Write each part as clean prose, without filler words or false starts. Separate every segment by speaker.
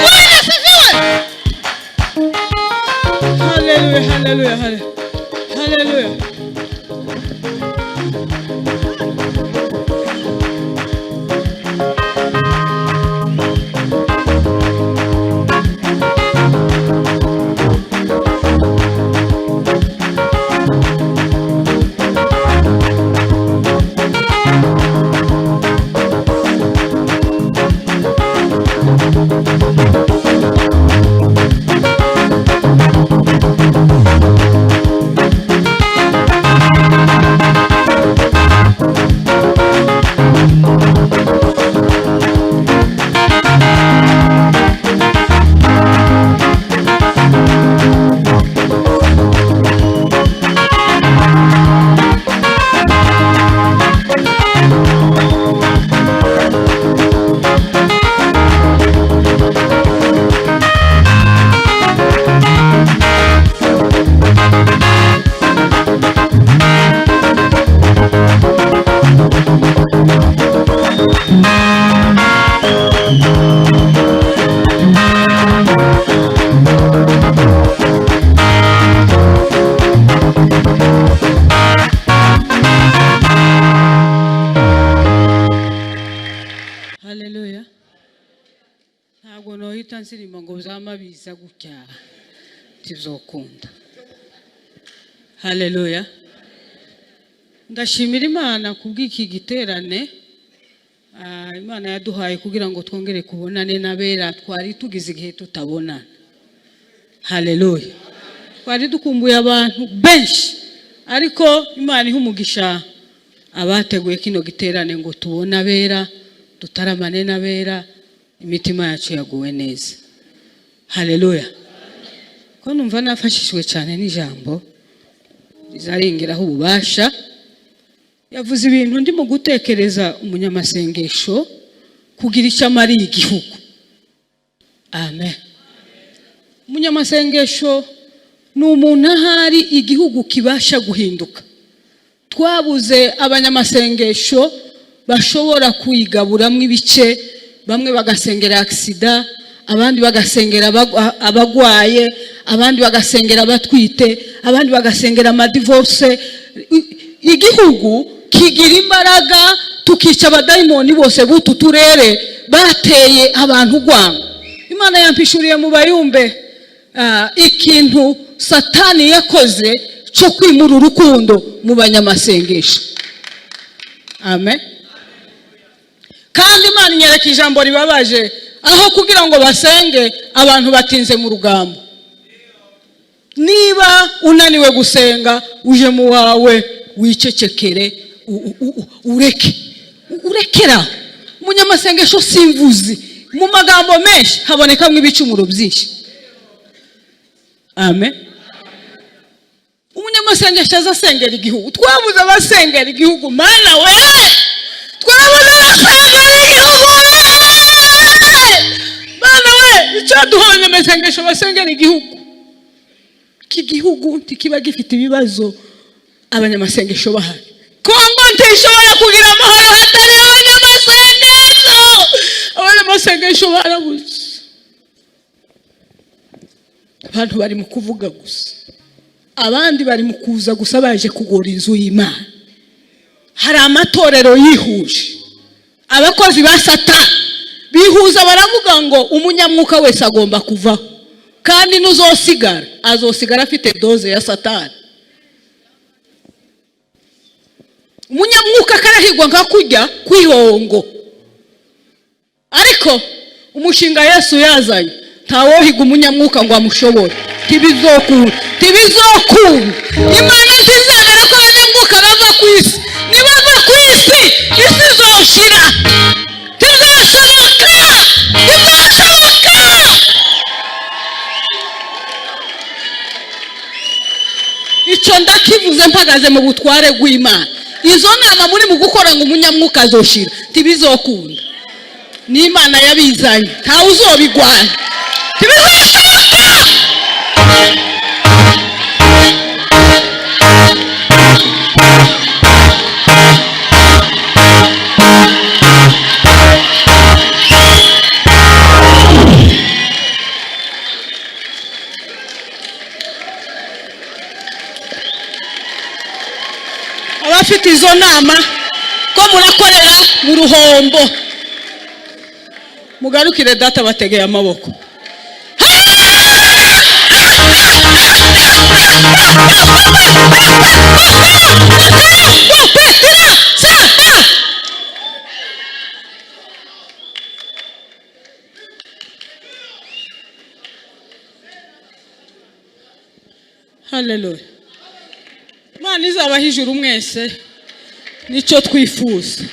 Speaker 1: Bwana asifiwe. Haleluya, haleluya, haleluya. Haleluya. Ntabwo nohita nsirimba ngo byama biza gutya, tizokunda. Haleluya. Ndashimira Imana kubw'iki giterane Imana yaduhaye kugira ngo twongere kubonane n'abera twari tugize igihe tutabonana. Haleluya. Twari dukumbuye abantu benshi, ariko Imana iha umugisha abateguye kino giterane ngo tubone abera, dutaramane n'abera, imitima yacu yaguwe neza. Haleluya. Ko numva nafashishwe cyane n'ijambo rizarengeraho ububasha. Yavuze ibintu ndimo gutekereza, umunyamasengesho kugira icyo amariye igihugu. Amen. Umunyamasengesho ni umuntu ahari igihugu kibasha guhinduka. Twabuze abanyamasengesho bashobora kuyigaburamo ibice, bamwe bagasengera accident, abandi bagasengera abagwaye, abandi bagasengera abatwite, abandi bagasengera amadivorce. Igihugu kigira imbaraga, tukica abadayimoni bose b'utu turere bateye abantu urwango. Imana yampishuriye mu bayumbe ikintu Satani yakoze cyo kwimura urukundo mu banyamasengesho. Amen. Kandi Imana inyereka ijambo ribabaje: aho kugira ngo basenge, abantu batinze mu rugambo. Niba unaniwe gusenga, uje mu wawe wicecekere, ureke urekera. Umunyamasengesho simvuzi, mu magambo menshi habonekamo ibicumuro byinshi. Amen. Umunyamasengesho aza asengera igihugu. Twabuze abasengera igihugu. Mana we, twabuze abasengera igihugu we! Mana we, icyaduha abanyamasengesho basengera igihugu. Iki gihugu ntikiba gifite ibibazo abanyamasengesho bahari. Kongo ntishobora kugira amahoro hatari abanyamasengesho. Abanyamasengesho barabuze. Abantu bari mu kuvuga gusa, abandi bari mu kuza gusa baje kugura inzu y'Imana. Hari amatorero yihuje, abakozi ba Satani bihuza, baravuga ngo umunyamwuka wese agomba kuvaho, kandi n'uzosigara azosigara afite dose ya Satani. Umunyamwuka akarahigwa nka kujya kwihongo, ariko umushinga Yesu yazanye, ntawohiga umunyamwuka ngo amushobore. Ntibizokunda, ntibizokunda. Imana ntizemera ko abanyamwuka bava ku isi. Nibava ku isi, isi izoshira. Ntibizashoboka, ntibizashoboka. Icyo ndakivuze mpagaze mu butware bw'Imana. Izo nama muri mu gukora ngo umunyamwuka azoshira, ntibizokunda. N'Imana yabizanye, ntawe uzobigwanya, ntibizashoboka. Abafite izo nama ko murakorera mu ruhombo, mugarukire Data bategeye amaboko. Haleluya! Imana izabaho ijuru mwese, nicyo twifuza.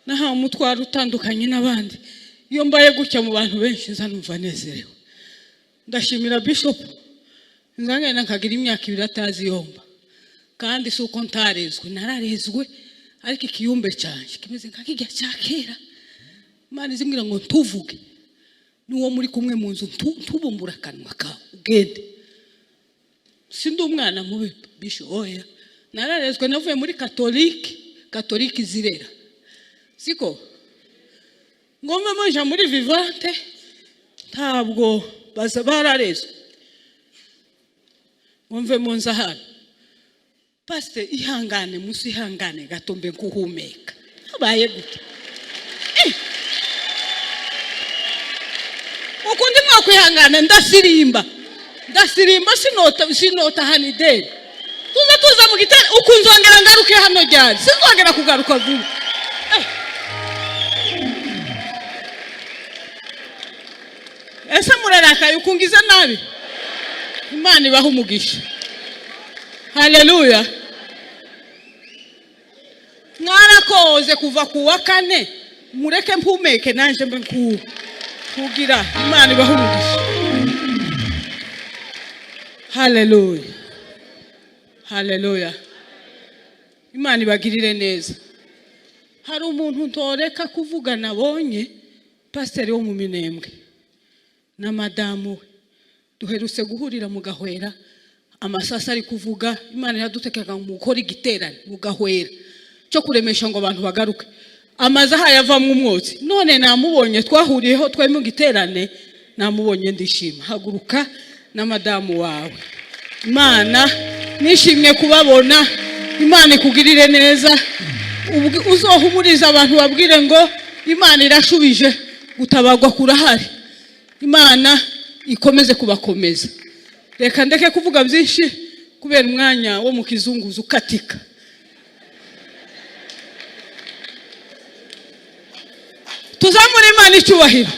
Speaker 1: Nahawe umutwaro utandukanye n'abandi. Iyo mbaye gutya mu bantu benshi, nza numva nezerewe. Ndashimira Bishop, nzangenda nkagira imyaka 2 atazi yomba. Kandi si uko ntarezwe, nararezwe, ariko ikiyumbe cyanjye kimeze nka kijya cya kera. Imana izimbwira ngo ntuvuge n'uwo muri kumwe mu nzu, ntubumbure akanwa kawe ugende. Sindi umwana mubi, Bishop, oya. Nararezwe, navuye muri katolike, katolike izirera siko ngomba muja muri Vivante, ntabwo baza bararezwe. Ngomve mu nzu hano, pasite, ihangane musi, ihangane gato mbe nkuhumeka. Habaye gute? Ukundi mwakwihangana, ndasirimba, ndasirimba, sinota, sinota hano ideni. Tuza tuza mu gitare ukunzongera ngaruke hano ryari? Sinzongera kugaruka vuba. Ese murarakaye ukungiza nabi? Imana ibaha umugisha. Haleluya! Mwarakoze kuva ku wa kane, mureke mpumeke nanjye mbe kugira. Imana ibaha umugisha. Haleluya, haleluya! Imana ibagirire neza. Hari umuntu ntoreka kuvuga nabonye, pasiteri wo mu Minembwe na madamu we. Duherutse guhurira mu Gahwera, amasasa ari kuvuga. Imana iradutekeka ngo mukore igiterane mu Gahwera cyo kuremesha ngo abantu bagaruke. Amazu ahaye avamo umwotsi. None namubonye, twahuriyeho, twari mu giterane, namubonye ndishima. Haguruka na madamu wawe. Imana nishimye kubabona. Imana ikugirire neza. Uzohumuriza abantu, babwire ngo Imana irashubije, gutabagwa kurahari. Imana ikomeze kubakomeza. Reka ndeke kuvuga byinshi kubera umwanya wo mu kizunguzo ukatika. Tuzamure Imana icyubahiro.